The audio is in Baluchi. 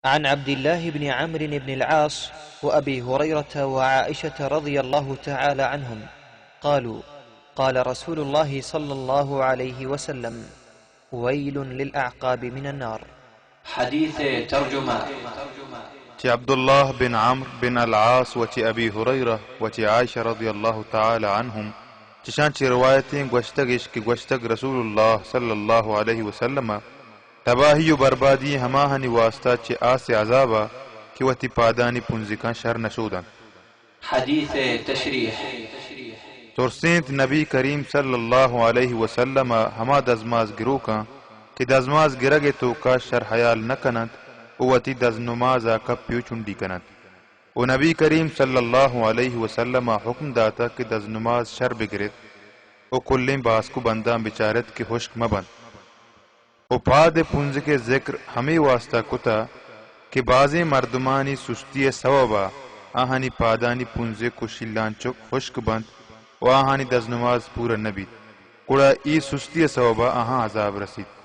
عن عبد الله بن عمرو بن العاص وأبي هريرة وعائشة رضي الله تعالى عنهم قالوا: قال رسول الله صلى الله عليه وسلم: ويل للأعقاب من النار. حديث ترجمة. چہ عبداللہ بن عمرو بن العاص و چہ ابی ہریرہ و چہ عائشہ رضی اللہ تعالی عنہم چشاں چہ روایتیں گوشتگش کہ گوشتگ رسول اللہ صلی اللہ علیہ وسلم: تباہی و بربادی ہماہانی واسطہ چہ آس عذابا کہ وتی پادانی پنزکاں شر نشودنت۔ حدیث تشریح۔ ترسینت نبی کریم صلی اللہ علیہ وسلم ء ہما دزماز گروکاں کہ دزماز گرگ ء توکا شر حیال نہ کننت و وتی دزنماز ء کپی و چنڈی کننت۔ و نبی کریم صلی اللہ علیہ وسلم ء حکم داتہ کہ دزنماز شر بگرت و کلیں باسک و بنداں بچارت کہ ہشک مہ بنت۔ و پاد ء پنزک ء ذکر ہمے واستا کتہ کہ بازیں مردمانی سستی ء سوب ء آہانی پادانی پنزک و شیلانچک ہشک بنت و آہانی دزنماز پورہ نہ بیت، گڑا اے سستی ء سوب ء آہاں عذاب رسیت۔